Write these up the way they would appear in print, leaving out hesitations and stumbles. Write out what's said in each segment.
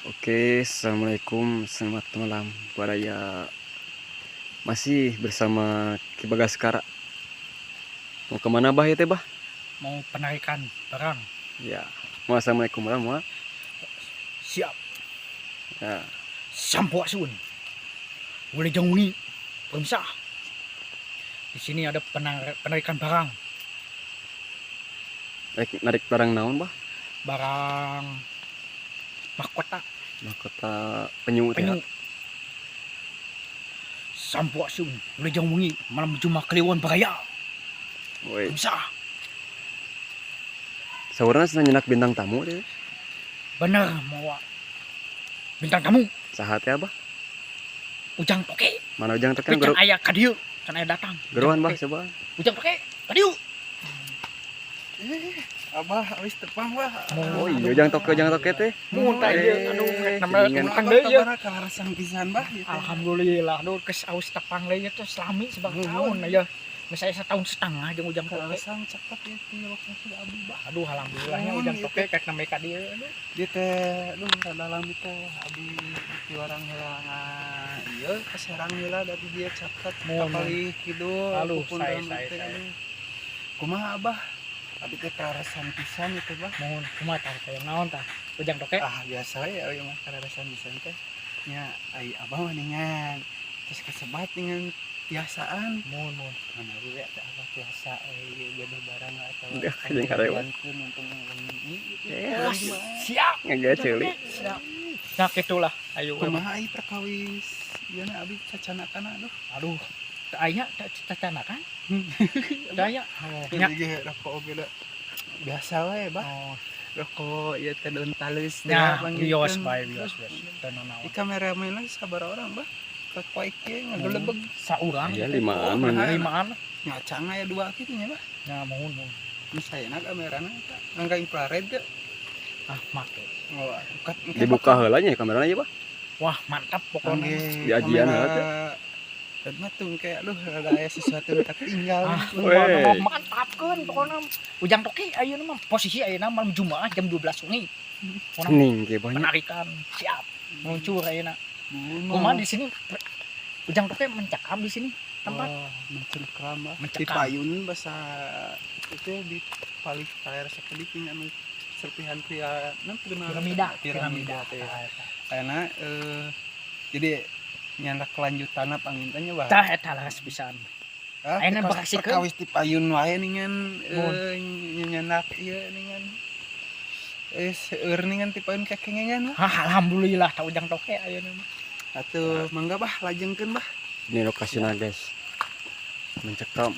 Oke, assalamualaikum, selamat malam baraya. Masih bersama Ki Bagaskara. Mau kemana bah ya teh bah? Mau penarikan barang. Ya. Mau assalamualaikum warahmatullahi. Siap. Ya. Sampurasun. Boleh jangungi. Pemirsa. Di sini ada penarikan barang. Narik barang naon bah? Barang mahkota. Mahkota penyu. Penyu. Sampurasun. Boleh jangungi. Malam Jumat Kliwon baraya. Woi. Pemirsa. Saurna cenah nyenak bintang tamu deh. Bener mau bintang tamu. Saha teh abah? Ujang Toke. Mana Ujang Toke? Can aya ka dieu, can aya datang. Geroan bah coba. Ujang Toke, ka dieu. Abah awis tepang bah. Oh iya Ujang Toke teh. Mun tah ieu anu namanya deui ieu. Kalaresan pisan bah ieu teh. Alhamdulillah aduh geus awis tepang deui ieu teh selami sabaraha tahun ieu. Geus aya setahun setengah jeung Ujang Toke. Kalaresan cakep ieu teh lokasi abi bah. Aduh alhamdulillahnya Ujang Toke kayak namanya ka dieu. Dieu teh aduh rada lami teh abi piwarang heula ieu ka Serang heula da di dieu caket kapalih kidul. Aduh saya. Kumaha abah? Abi teh karasan pisan itu bah. Mohon kumaha tah hayang naon tah? Ujang Toke. Ah biasa we euy mah karasan pisan teh. Nya ai abah mah ningan. Terus kesebat dengan tiasaan. Mohon mohon. Mana we teh abah tiasa euy gaduh barang atawa jeung karewat. Untung wengi gitu. Siap. Ngagaya ceuli. Siap. Nah kitulah ayo. Kumaha ai perkawis ieu na abi cacanakan aduh. Aduh. Teu aya cacanakan. Teu aya. Nya ge rokok oge da. Biasa we bah. Oh. Rokok ieu teh daun talus teh nah, wios bae wios wios. Teu nanaon. Di kameramen sabaraha orang bah? Kapoe kieu ngagelebeg saurang. Iya limaan mah. Limaan. Ngacang aya dua kitu nya bah. Nya mohon mohon. Nu sayana kamerana eta angga infrared teh. Ah make. Oh, dibuka heula nya kamerana ieu bah. Wah, mantap pokoknya. Di ajian heula teh. Mah tuh kayak aduh ada aya sesuatu yang tertinggal. Ah, mantapkeun pokokna. Ujang Toke ayeuna mah posisi ayeuna malam Jumat jam 12 wengi. Hening ge banyak. Penarikan siap. Meluncur ayeuna. Kumaha di sini Ujang Toke mencekam di sini tempat. Oh, mencekam bah. Di payun bahasa itu di paling kaler sakedik anu serpihan pria piramida piramida teh. Ayeuna jadi nyandak kelanjutan pangintennya bah. Tah eta leres pisan. Ayeuna bekasikeun perkawis di payun wae ningan nyandak ieu ningan seueur ningan ti payun kakengengan lah. Hah, alhamdulillah tah Ujang Toke ayeuna mah. Atuh mangga bah lajengkeun bah. Ini lokasina guys. Mencekam.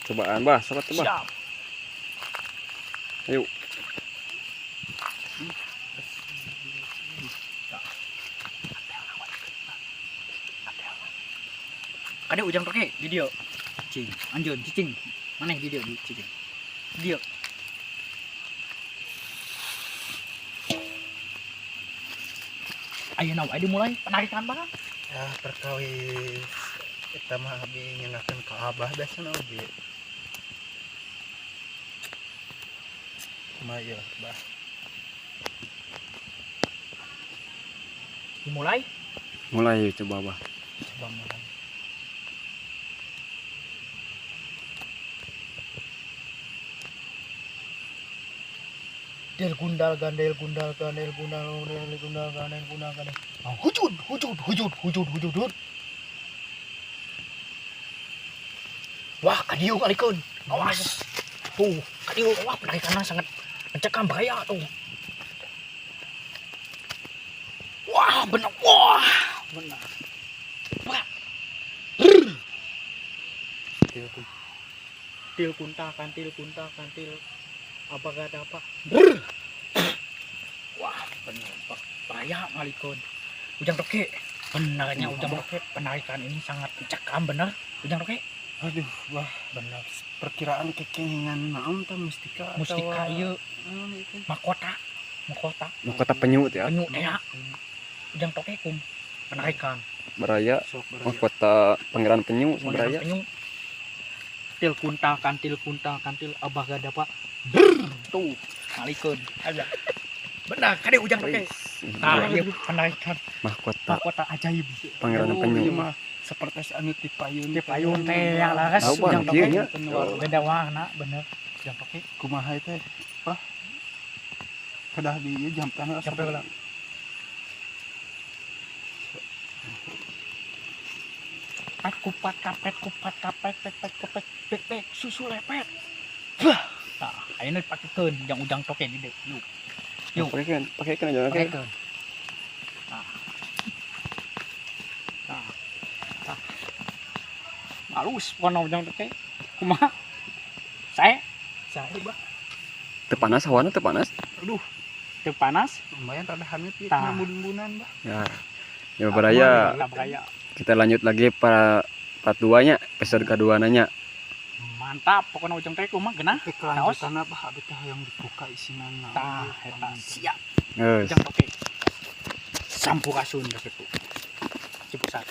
Cobaan bah, salat bah. Siap. Ayo. Kade Ujang Toke di dieu. Cing, anjeun cicing. Maneh di dieu di cicing. Dieu. Ayeuna wae dimulai penarikan barang. Ya, perkawis eta mah abi nyenakeun ka abah biasana oge. Kumaha ieu, bah? Dimulai? Mulai coba, bah. Coba mulai. Del gundal gandel gundal gandel gundal gandel gundal gandel gundal gandel. Hujud hujud hujud hujud hujud hujud. Wah, kadieu kalikeun. Awas. Tuh, kadieu wah penarikanna sangat mencekam bahaya tuh. Wah, benar. Wah, benar. Wah. Til kunta kantil kunta kantil. Apakah ada apa? Wah, benar Pak. Bahaya ngalikon. Ujang Toke. Benarnya Ujang Toke penarikan ini sangat mencekam benar. Ujang Toke. Aduh, wah, benar. Perkiraan kekengingan naon tah mustika atau mustika ieu mahkota. Mahkota. Mahkota penyu teh. Penyu teh. Ujang Toke kum penarikan. Baraya. Mahkota Pangeran Penyu baraya. Penyu. Til kuntal kantil kuntal kantil abah gada, Pak. Brr, tuh ngalikeun. Aja. Benar, kade Ujang Toke. Nah, ieu penarikan Mahkota mahkota ajaib. Pangeran Aduh, Penyu. ieu mah seperti anu ti payun. Ti payun teh ya laras Tahu, Bang, Ujang kieu Toke. nya. Beda warna bener. Ujang Toke. Kumaha teh, Pak? Kedah di ieu jampean. Jampean heula. Pet kupat kapet kupat kapet pet pet kepet pet pet susu lepet. Bah. Nah, ayeuna dipakekeun jang Ujang Toke di dieu. Yuk. Yuk. Pakai kan aja, oke. Pakekeun. Nah. Nah. Nah. Halus pokona Ujang Toke. Kumaha? Saya Saya, Bah. Teu panas hawana, teu panas. Aduh, teu panas. Lumayan rada hangat ieu Tah. kena bun-bunan, Bah. Ya. Ya, Baraya, Tah, Baraya. Kita lanjut lagi para part 2 nya, episode kedua nanya. Mantap pokoknya Ujang Toke, kumaha geunah? Tapi kelanjutan apa abi teh yang dibuka isinan? Tah, eta siap. Geus. Ujang Toke. Sampurasun gitu. Cipusat.